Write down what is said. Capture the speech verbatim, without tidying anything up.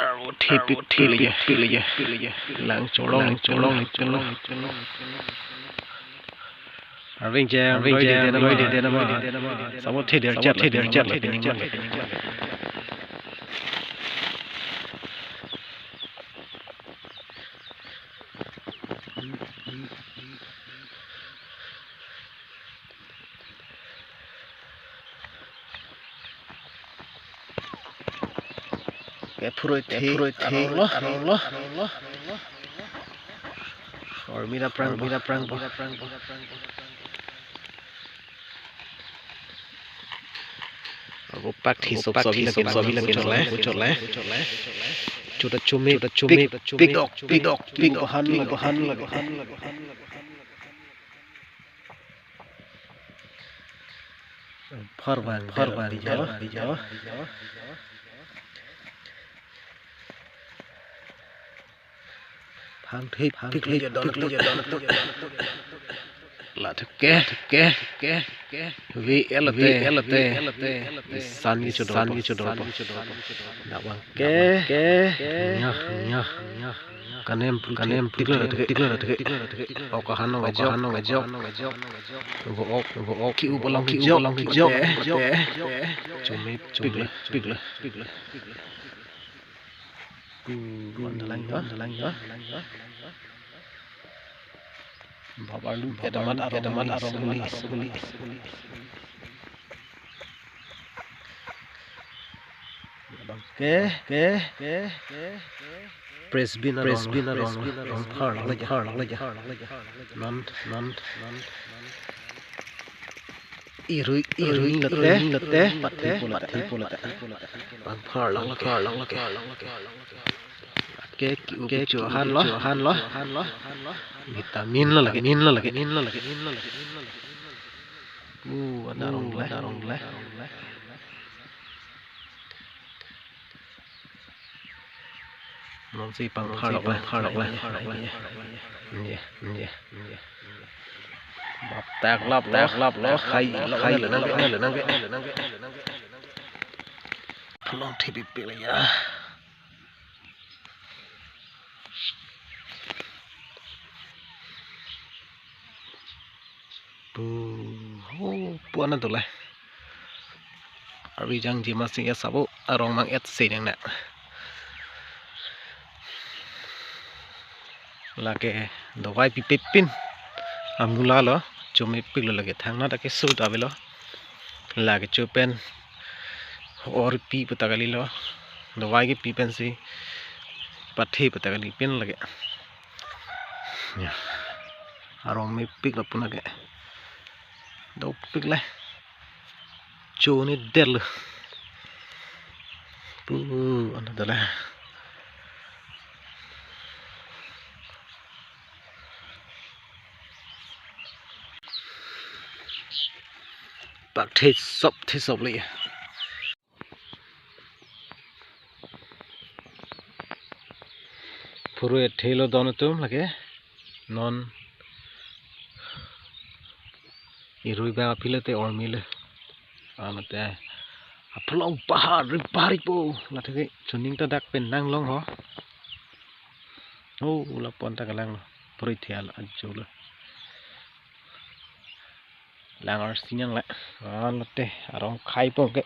Arvo thepik thepik lagi, thepik lagi, thepik lagi. Lang cholong, lang cholong, lang cholong, lang cholong. Arveng jam, arveng jam, loi de, loi de, loi de, loi de, loi de. Samo the der chat, the der chat, loi de, loi de. Ke phuroi the, phuroi the, arong lo, arong lo, arong lo. Army aphrang, army aphrang, army aphrang. Ako pak thi sop sop lagi, sop lagi, chole, chole. Chuta chumi, chuta chumi, pik dok, pik dok, pik dok, han lagi, han lagi. Phar bang, phar bang, bijo, bijo. Phang thei, phang thei, don, don, don, don. La thek ke, thek ke, ke, ke. Vi elate, elate, elate. San ki chodor, san ki chodor. Nabang ke, ke, ke. Nyah, nyah, nyah. Kanem phu, kanem phu, tiklo, tiklo, tiklo, tiklo. Ok ahan nong ajok, ajok. Go ok, go ok. Ki-u bolong, ki-u bolong, ki-u. Chumi, chumi, piklo, piklo. Andalang yo, andalang yo. Babalu, edaman, edaman, arong huli, arong huli. Ke, ke, ke, ke. Press bin, press bin, arong, arong, arong, phar, arong, phar, arong, arong. Non, non, non, non. Irui, irui, lote, lote, pathe po, pathe po, pathe po. Bang phar lang lake, phar lang lake. Ke, ke, ke, cho han lo, han lo, han lo. Vitamin lo lake, min lo lake, min lo lake, min lo lake. Uh, anarong le, anarong le. Non si pang phar lok le, phar lok le. Ye, ye, ye. Lap tak, lap, lap, lap, lap. Khai, khai, le nang ke, le nang ke, le nang ke. Phlong thepik pik le ya. Pu, ho, pu ana dole. Arvi jangji masi ya sabo arong mang et se nang na. Lake dovai pipe pin. Amula lo, chumi pik lo lake thang na ta ke sut avelo. Lake chupen or pi puta kali lo. Dovai kepi pensi pathe puta kali pin lake. Ya. Arong mepik lapu na ke. Dopik le. Choni del. Pu, ana dala. Pak the sop, the sop le. Phurui thelo don atum lake non irui bang aphi lote ormi le. Anate aphlong pahar ri pahar po. Latheke chuning ta dak pen nang long ho. Oh, lapon ta kalang lo. Phurui the al ajo lo. Lang arsi nang le. Anate arong khai po ke.